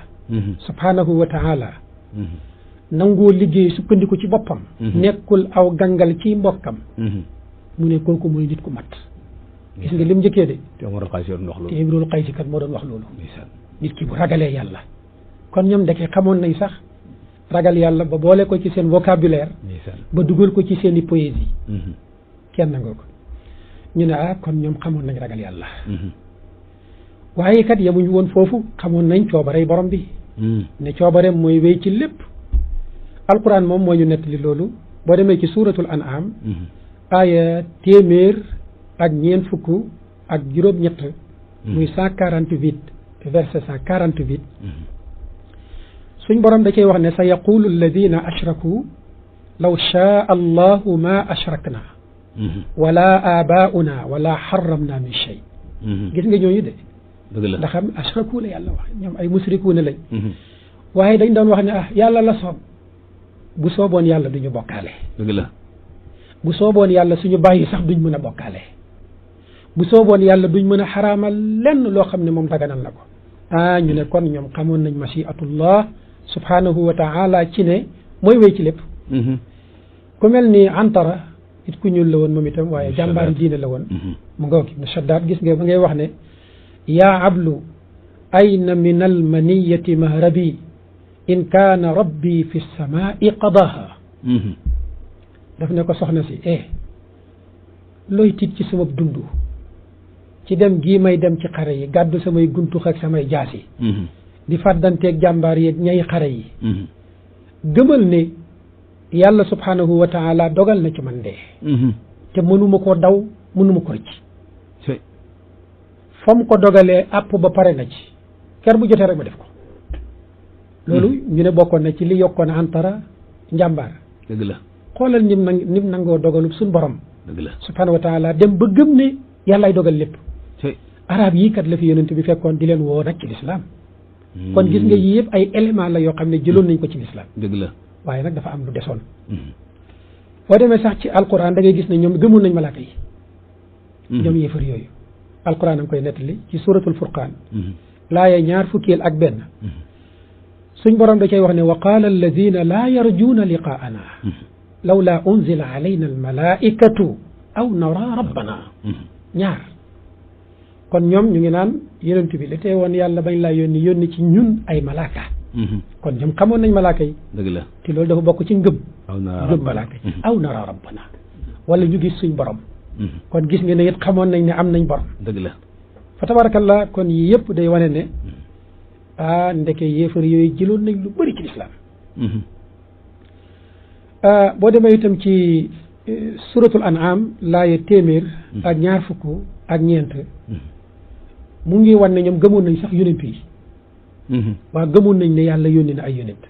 subhanahu wa taala nangoo liggéey sukkandiku ci boppam nekkul aw gangal ci mbokkam mu ne kooku mooy nit ku mat gis nga lim njëkkee de
te
Imrul Qaysi kat moo doon wax loolu nit ki bu ragalee yàlla kon ñoom ndeke xamoon nañ sax ragal yàlla ba boole ko ci seen vocabulaire ba dugal ko ci seen i poésie kenn nga ko ñu ne kon ñoom xamoon nañ ragal yàlla waaye kat yemuñu woon foofu xamoon nañ coobarey borom bi ne coobareem mooy wéy ci lépp alquran moom moo ñu nettali loolu boo demee ci suuratul an'am aaya 149 muy 148 verset 148 suñ borom da cay wax ne sa yaqulu alladina ashraku law shaa allahu ma ashrakna wala abauna wala xaramna min shay gis nga ñooñu de ndax am ashraku la yàlla wax ñoom ay musrikuuna lañ waaye dañ doon wax ne yàlla la soob bu sooboon yàlla duñu bokkaale
dëgg la
bu sooboon yàlla suñu bàyyi sax duñ mën a bokkaale bu sooboon yàlla duñ mën a xaraamal lenn loo xam ne moom daganal na ko ñu ne kon ñoom xamoon nañ mashiatullah subhanahu wa taala ci ne mooy wéy ci lépp ku mel ni Antara it ku ñuul la woon moom itam waaye jàmbaari diine la woon mu nga ibnu Shaddad gis nga ba ngay wax ne yaa ablu ayna min al maniyati mahrabi in kaana rabbi fi samaai qadaha daf ne ko soxna si looy tiit ci sama dund ci dem gii may dem ci xare yi gàddu samay guntux ak samay jaas yi di fàddanteeg jàmbaar yeeg ñay xare yi gëmal ne yàlla subhanahu wa taala dogal na ci man dee te mënuma koo daw mënuma ko rëcc fa mu ko dogalee àpp ba pare na ci ker bu jotee rek ma def ko loolu ñu ne bokkoon na ci li yokkoon antara njàmbaar
dëgg la
xoolal nim nangoo dogalub suñ borom
dëgg la
subhanahu wa taala dem ba gëm ne yàllaay dogal lépp arab yii kat la fi yonent bi fekkoon di leen woo nag ci lislaam kon gis nga yii yëpp ay élément la yoo xam ne jëloon nañ ko ci lislaam
dëgg la
waaye nag dafa am lu desoon boo demee sax ci alquran da ngay gis ne ñoom gëmoon nañ malaaka yi ñoom yéefar yooyu alquran a ngi koy nettali ci suratul furqaan laaya 21 suñ borom da cay wax ne wa qaala alladina laa yarjuuna liqaana lawla unzila alayna almalaikatu aw nara rabbana ñaar kon ñoom ñu ngi naan yonent bi la tee woon yàlla bañ laa yónni ci ñun ay malaaka kon ñoom xamoon nañ malaaka yi
dëgg la
te loolu dafa bokk ci ngëm malaaka yi aw nara rabbana wala ñu gis suñ borom kon gis nga ne it xamoon nañ ne am nañ borom
dëgg la
fa tabarakallah kon yii yëpp day wane ne ndeke yéefar yooyu jëloon nañ lu bëri ci lislaam boo demee itam ci suratul an'am laaya 100 mu ngi wan ne ñoom gëmoon nañ sax yonent yi waa gëmoon nañ ne yàlla yónni na ay yonent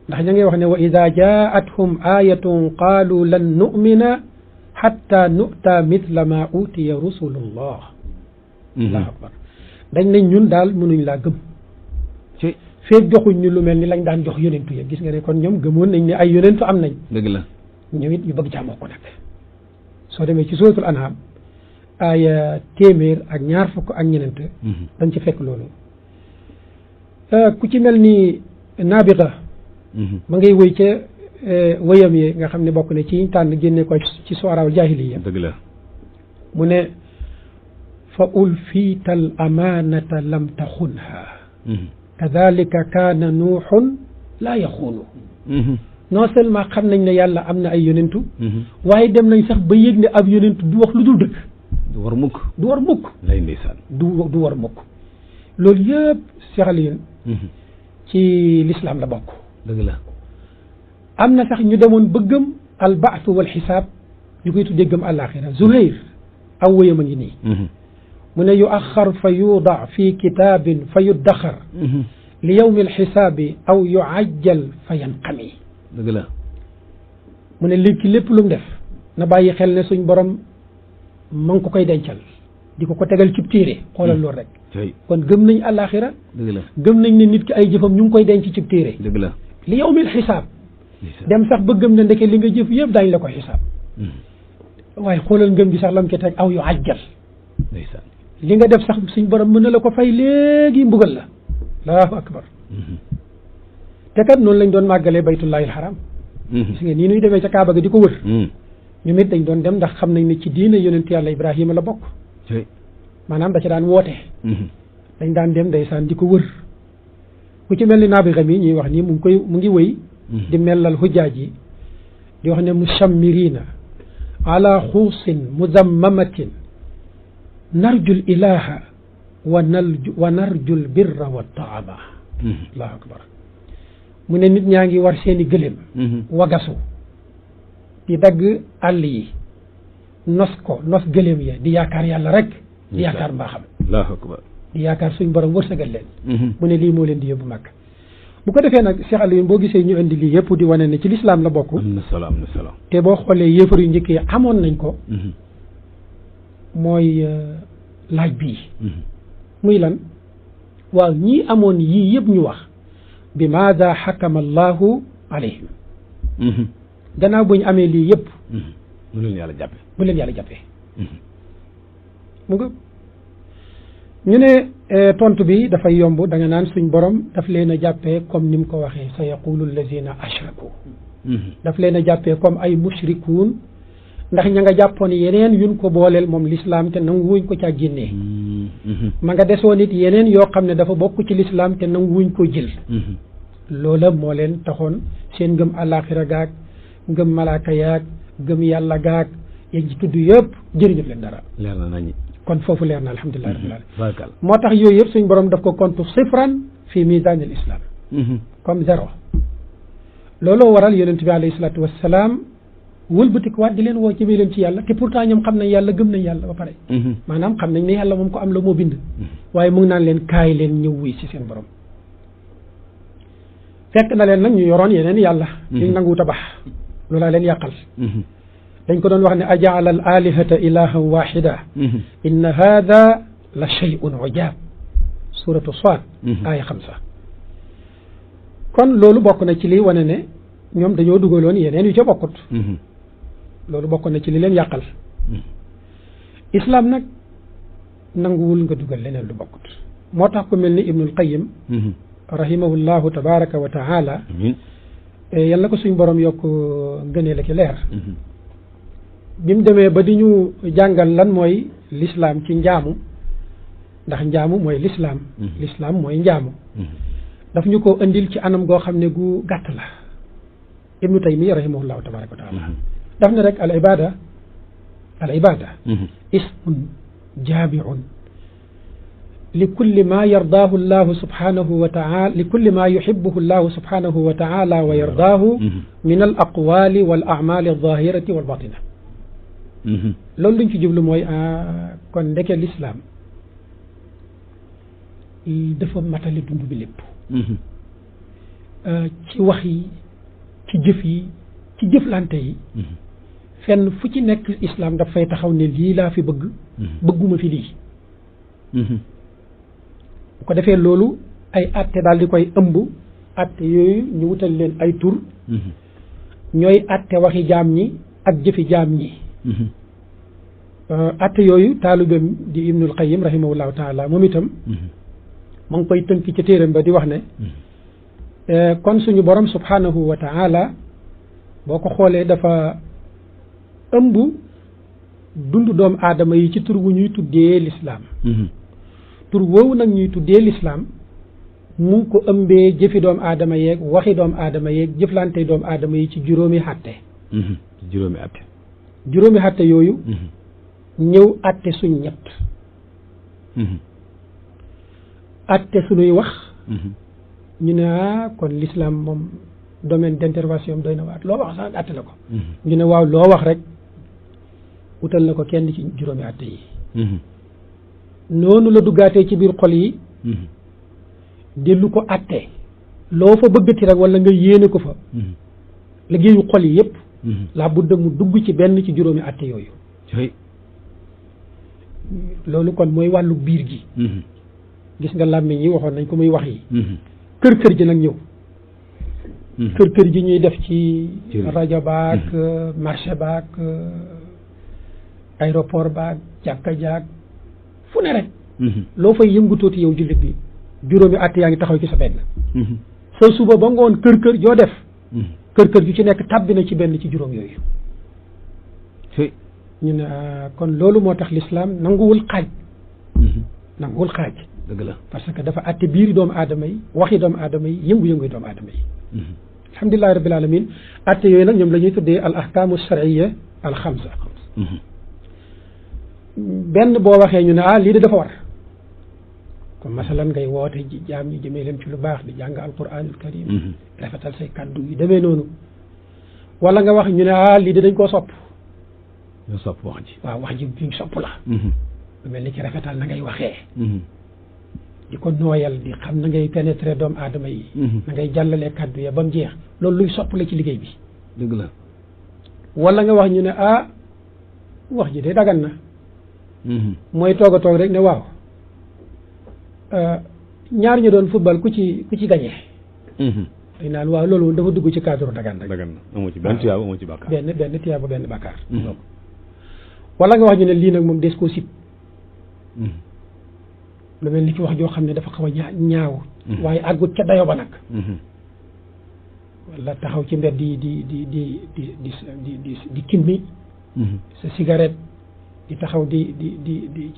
ndax ña ngay wax ne wa ida jaathum ayatun qaalu lan nu'mina hatta nu'ta mithla ma utiya rusulullah allahu akbar dañ ne ñun daal mënuñ laa gëm feeg joxuñ ñu lu mel ni lañ daan jox yonentu ya gis nga ne kon ñoom gëmoon nañ ne ay yonentu am nañ
dëgg la
ñoom it ñu bëgg caa bokk nag soo demee ci suratul an'am aaya 100 dañ ci fekk loolu ku ci mel ni naabiqa ma ngay wëy ca wëyam yi nga xam ne bokk ne ci tànn génne ko ci sooraaw jaahiliya
dëgg la
mu ne fa ulfiita al amaanata lam taxunha kadalika kaana nuuxun laa yaxuunu non seulement xam nañ ne yàlla am na ay yonentu waaye dem nañ sax ba yëg ne ab yonentu du wax lu dul dëgg
du war mukk
lay ndeysaan du war mukk loolu yëpp sexalin ci l'islam la bokk
dëgg la
am na sax ñu demoon bëggam al ba'th wal xisaab ñu koy tuddee gëm àllaaxira Zuhayr aw wëyam a ngi nii mu ne yuaxar fa yuuda fi kitaabin fa yuddaxar li yawmi alxisaabi aw yuajjal fa yanqami
dëgg la
mu ne lépp lu mu def na bàyyi xel ne suñ borom ma ngi ko koy dencal di ko tegal cib téere xoolal loolu rek kon gëm nañ àllaaxira
dëgg la
gëm nañ ne nit ki ay jëfam ñu ngi koy denc cib téere
dëgg la
li yawmi alxisaab dem sax ba gëm ne ndeke li nga jëf yëpp daañu la ko xisaab waaye xoolal ngëm gi sax lam ci teg aw yuajjal li nga def sax suñ borom mën na la ko fay léegi mbugal la allahu akbar te kat noonu lañ doon màggalee baytullahi alxaram gis nga nii nuy demee ca Kaaba ga di ko wër ñu mit dañ doon dem ndax xam nañ ne ci diina yonent yàlla Ibrahima la bokk maanaam da ca daan woote dañ daan dem ndeysaan di ko wër ku ci mel ni naabixa mi ñuy wax nii mu ngi wëy di mellal hujjaaj yi di wax ne mushammirina ala xuusin muzammamatin narjul ilaha wa narjul birra wa taama allahu akbar mu ne nit ñaa ngi war seeni gëléem wagasu di dagg àll yi nos gëléem ya di yaakaar yàlla rek di yaakaar mbaaxam
allahu akbar
di yaakaar suñ borom wërsëgal leen mu ne lii moo leen di yóbbu màkk bu ko defee nag Cheikh Aliou boo gisee ñu indi lii yëpp di wane ne ci lislaam la bokk
am na solo
te boo xoolee yéefar yu njëkk yi amoon nañ ko mooy laaj bii muy lan waaw ñii amoon yii yëpp ñu wax bi maada xakama allahu alayhim gannaaw bu ñu amee lii yëpp
bu leen yàlla jàppee
mu nga ñu ne tontu bi dafay yomb da nga naan suñ borom daf leen a jàppee comme ni mu ko waxee sa yaqulu allazina ashraku daf leen a jàppee comme ay mushrikuun ndax ña nga jàppoon yeneen yuñ ko booleel moom lislaam te nanguwuñ ko caa génnee ma nga desoon it yeneen yoo xam ne dafa bokk ci lislaam te nanguwuñ ko jël loola moo leen taxoon seen ngëm àllaaxira gaag ngëm malaaka yaag ngëm yàlla gaag yañ ci tudd yëpp jëriñu leen dara
leer na nañi
kon foofu leer na alhamdulilah rabbil alamin moo tax yooyu yëpp suñ borom daf ko compte sifran fi misanil islam comme zéro looloo waral yonent bi alayhi salaatu wassalaam wëlbatikuwaat di leen woo ci leen ci yàlla te pourtant ñoom xam nañ yàlla gëm nañ yàlla ba pare maanaam xam nañ ne yàlla moom ko am la moo bind waaye mu ngi naan leen kaay leen ñëw wuy ci seen borom fekk na leen nag ñu yoroon yeneen yàlla ñu nangu tabax loolaa leen yàqal dañ ko doon wax ne ajaala al alihata ilahan waxida inna hada la shay'un ujab suratu Saad aaya 5 kon loolu bokk na ci li wane ne ñoom dañoo dugaloon yeneen yu ca bokkut loolu bokk na ci li leen yàqal islam nag nanguwul nga dugal leneen lu bokkut moo tax ku mel ni Ibnul Qayyim rahimahullahu tabaraka wa taala yal na ko suñ borom yokk gënee la ki leer bi mu demee ba di ñu jàngal lan mooy l'islam ci njaamu ndax njaamu mooy l'islam l'islam mooy njaamu daf ñu ko indil ci anam goo xam ne gu gàtt la Ibnu Taymiya rahimahullahu tabaraka wa taala daf ne rek al ibada ismun jaabiun li kulli ma yardaahu llahu subhanahu wa taala li kulli ma yuhibbuhu llahu subhanahu wa taala wa yardaahu min al aqwali wal a'mali al zahirati wal batina loolu luñ ci jublu mooy kon ndeke l'islam dafa matali dund bi lépp ci wax yi ci jëf yi ci jëflante yi fenn fu ci nekk islam daf fay taxaw ne lii laa fi bëgg bëgguma fi lii bu ko defee loolu ay atte daal di koy ëmb atte yooyu ñu wutal leen ay tur ñooy atte waxi jaam ñi ak jëfi jaam ñi atte yooyu taalibeem di Ibnul Qayyim rahimahullahu taala moom itam ma ngi koy tënk ci téeram ba di wax ne kon suñu borom subhanahu wa taala boo ko xoolee dafa ëmb dundu doomu aadama yi ci tur wu ñuy tuddee lislaam tur woowu nag ñuy tuddee lislaam mu ngi ko ëmbee jëfi doomu aadama yeeg waxi doomu aadama yeeg jëflante doomu aadama yi ci juróomi xatte juróomi xatte yooyu ñëw atte suñ ñett atte suñuy wax ñu ne kon l'islam moom domaine d'intervention doy na waat loo wax sax atte la ko ñu ne waaw loo wax rek wutal na ko kenn ci juróomi atte yi noonu la duggaatee ci biir xol yi dellu ko atte loo fa bëggati rek wala nga yéene ko fa liggéeyu xol yi yépp laa budda mu dugg ci benn ci juróomi atte yooyu loolu kon mooy wàllu biir gi gis nga làmmiñ yi waxoon nañ ko muy wax yi kër ji nag ñëw kër ji ñuy def ci rajo baak marché baak aéroport baak jàkka jaak fu ne rek loo fay yëngutooti yow jullit bi juróomi at yaa ngi taxaw ci sa benn soo suba ba ngoon kër joo def kër ju ci nekk tàbbi na ci benn ci juróom yooyu ñu ne kon loolu moo tax l'islam nanguwul xaaj dëgg la parce que dafa àtte biiri doomu aadama yi waxi doomu aadama yi yëngu-yëngu doomu aadama yi alhamdulillahi rabbil alamin àtte yooyu nag ñoom la ñuy tuddee al ahkaamu shar'iyya al xamsa benn boo waxee ñu ne lii de dafa war comme masalan ngay woote ji jaam ñi jëmee leen ci lu baax di jàng alquranul karim rafetal say kaddu yu demee noonu wala nga wax ñu ne lii de dañ koo sopp wax ji waaw wax ji duñ sopp la lu mel ni ci rafetal na ngay waxee di ko nooyal di xam na ngay pénétrer doomu aadama yi na ngay jàllalee kaddu ya ba mu jeex loolu luy sopp la ci liggéey bi dëgg la wala nga wax ñu ne wax ji de dagan na mooy toog a toog rek ne waaw ñaar ñu doon football ku ci gañee dañ naan waaw loolu dafa dugg ci cadre dagan rek dagan na amoo ci benn tiyaaba amoo ci bàkkaar benn tiyaaba benn bàkkaar wala nga wax ñu ne lii nag moom des koo sib lu mel ni ci wax joo xam ne dafa xaw a ñaaw waaye àggut ca dayo ba nag wala taxaw ci mbedd yi di kimmi sa cigarette di taxaw di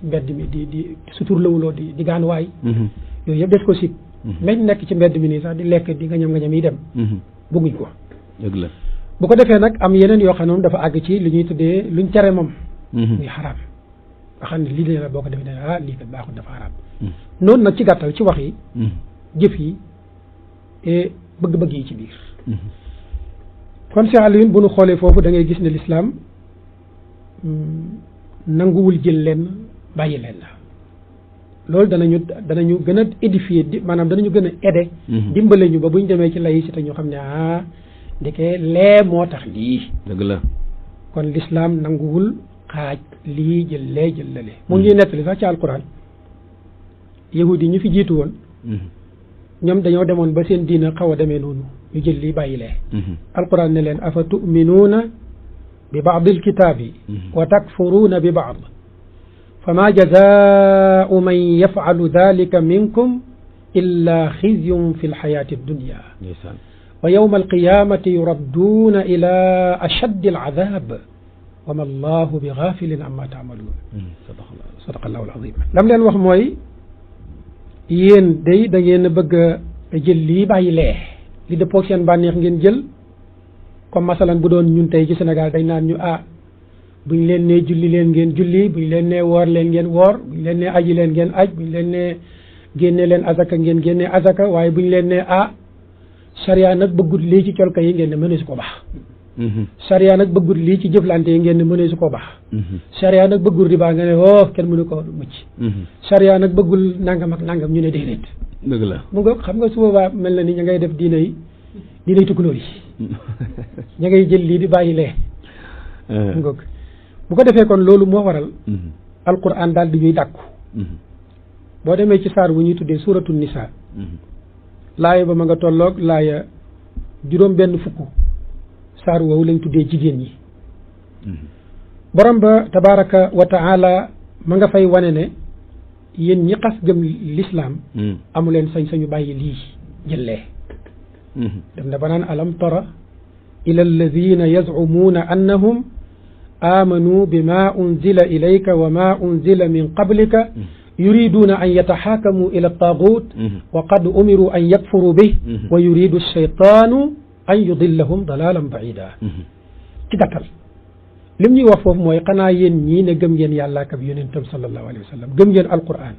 mbedd mi di suturlawuloo di gaanuwaay yooyu yëpp des ko sib meñ nekk ci mbedd mi nii sax di lekk di nga ñam yi dem bëgguñ ko dëgg la bu ko defee nag am yeneen yoo xam ne moom dafa àgg ci li ñuy tuddee luñ tere moom muy xaraam nga xam ne lii de la boo ko defee ne lii kat baaxul dafa xaraam noonu nag ci gàttal ci wax yi jëf yi bëgg-bëgg yi ci biir kon si Alioune bu nu xoolee foofu da ngay gis ne lislaam nanguwul jël leen bàyyi leen la loolu danañu gën a édifier maanaam danañu gën a aider dimbale ñu ba buñ demee ci laïcité ñu xam ne ndeke lee moo tax lii
dëgg la
kon lislaam nanguwul xaaj lii jël lee jël la lee mu ngi nettali sax ci alquran yahud yi ñu fi jiitu woon ñoom dañoo demoon ba seen diina xaw a demee noonu ñu jël lii bàyyi lee alquran ne leen afa tuminuuna bi baadil kitaabi wa takfuruuna bi baad fama jazaau man yafcalu dalika minkum illa xizyun fi lxayaati dunya wa yawma alqiyamati yuradduuna ila ashaddi alcadab wa ma allahu bi gafilin amma taamaluun sadaqa allahu alazim lam leen wax mooy yéen day da ngeen a bëgg a jël lii bàyyi lee li dëppoog seen bànneex ngeen jël comme masalan bu doon ñun tey ci Sénégal dañ naan ñu buñ leen nee julli leen ngeen julli buñ leen nee woor leen ngeen woor buñ leen nee aji leen ngeen aj buñ leen nee génne leen azaka ngeen génne azaka waaye buñ leen nee sariya nag bëggut lii ci colka yi ngeen ne mënee su ko baax sariya nag bëggut lii ci jëflante yi ngeen ne mënee su ko baax sariya nag bëggul riba nga ne kenn mënu ko mucc sariya nag bëggul nangam ak nangam ñu ne déedéet
dëgg la
mu nga xam nga su boobaa mel na ni ña ngay def diinay tukulóor yi ña ngay jël lii di bàyyi lee mu nga bu ko defee kon loolu moo waral alquran daal di ñuy dàkku boo demee ci saar bu ñuy tuddee suuratu nisaa laaya ba ma nga tolloog laaya juróom benn fukk saar woowu lañ tuddee jigéen ñi borom ba tabaraka wa taala ma nga fay wane ne yéen ñi xas gëm lislaam amu leen sañ-sañu bàyyi lii jëllee dem na ba naan alam tara ila alladina yazcumuuna annahum آمنوا بما أنزل إليك وما أنزل من قبلك يريدون أن يتحاكموا إلى الطاغوت وقد أمروا أن يكفروا به ويريد الشيطان أن يضلهم ضلالا بعيدا كدكال lim ñuy wax foofu mooy xanaa yéen ñii ne gëm ngeen yàlla ak yonentam sallallahu alayhi wa sallam gëm ngeen alquran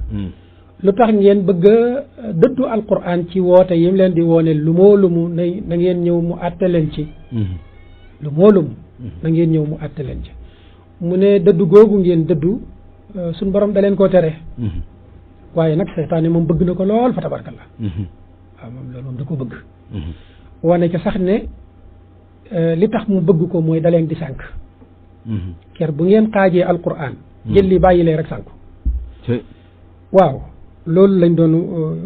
lu tax ngeen bëgg a dëddu alquran ci woote yim leen di woone lu moo lumu na ngeen ñëw mu àtte leen ci lu moo lumu na ngeen ñëw mu àtte leen ci mu ne dëddu googu ngeen dëddu suñ borom da leen koo tere waaye nag seytaane moom bëgg na ko lool fa tabarkalla waaw moom loolu moom da ko bëgg wane ca sax ne li tax mu bëgg ko mooy da leen di sànk ker bu ngeen xaajee alquran jël li bàyyi lee rek sànku waaw loolu lañ doon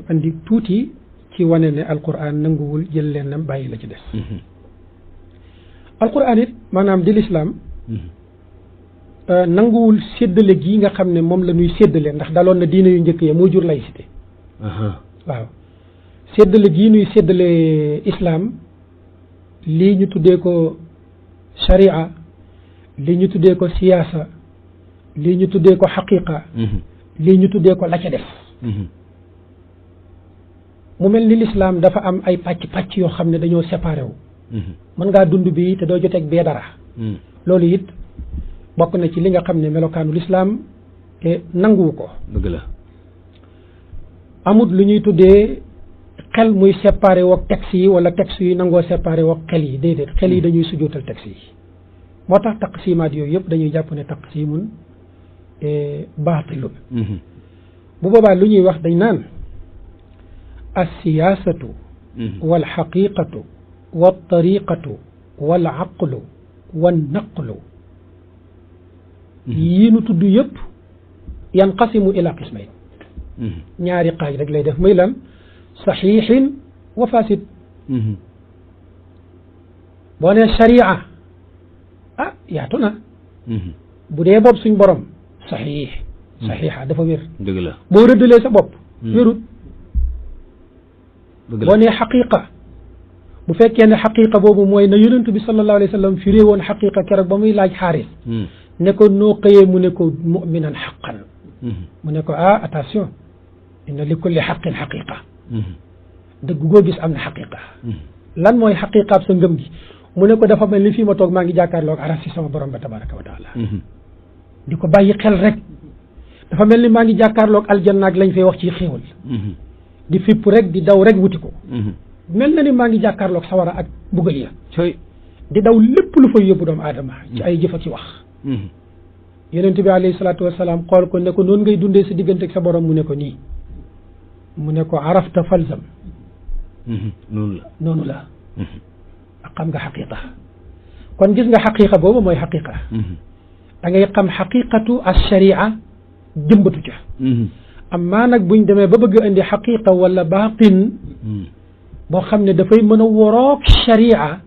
andi tuuti ci wane ne alquran nanguwul jël leen nam bàyyi la ci des alquran it maanaam di lislaam nanguwul séddale gii nga xam ne moom la ñuy séddale ndax daloon na diine yu njëkk ya moo jur laïcité waaw séddale gii ñuy séddale islam lii ñu tuddee ko sharia lii ñu tuddee ko siyaasa lii ñu tuddee ko xaqiqa lii ñu tuddee ko la ca def mu mel ni lislaam dafa am ay pàcc yoo xam ne dañoo séparé wu mën ngaa dund bi te doo joteeg bee dara loolu it bokk na ci li nga xam ne melokaanu lislaam te nanguwu ko
dëgg la
amut lu ñuy tuddee xel muy séparé woog texte yi wala texte yi nangoo séparé woog xel yi déedéet xel yi dañuy sujootal texte yi moo tax taqsimaat yooyu yëpp dañuy jàpp ne taqsimun baatilun bu boobaa lu ñuy wax dañ naan as-siyaasatu wal xaqiqatu wal tariqatu wal aqlu wal naqlu yii nu tudd yëpp yanqasimu ila qismayn ñaari xaaj rek lay def muy lan saxiixin wa fasid boo nee sharia yaatu na bu dee bopp suñ borom saxiixa dafa wér
dëgg la
boo rëddalee sa bopp wérut boo nee xaqiqa bu fekkee ne xaqiqa boobu mooy na yonent bi sallallahu alayhi wa sallam firee woon xaqiqa keroog ba muy laaj xaaris ne ko noo xëyee mu ne ko muminan xaqan mu ne ko attention inna li kulli xaqin xaqiqa dëgg goo gis am na xaqiqa lan mooy xaqiqaab sa ngëm gi mu ne ko dafa mel ni fii ma toog maa ngi jàkkaarloog aras si sama borom ba tabaraka wa taala di ko bàyyi xel rek dafa mel ni maa ngi jàkkaarloog aljanna ak lañ fay wax ci xéewal di fipp rek di daw rek wuti ko mel na ni maa ngi jàkkaarloog sawara ak bugal ya di daw lépp lu fay yóbbu doomu aadama ci ay jëf ak ci wax yonent bi alayhi salaatu wasalaam xool ko ne ko noonu ngay dundee sa diggante ak sa borom mu ne ko nii mu ne ko arafta falzam noonu la ak xam nga xaqiqa kon gis nga xaqiqa boobu mooy xaqiqa da ngay xam xaqiqatu as-sharia jëmbatu ca amma nag buñ demee ba bëgg indi xaqiqa wala baatin boo xam ne dafay mën a woroog sharia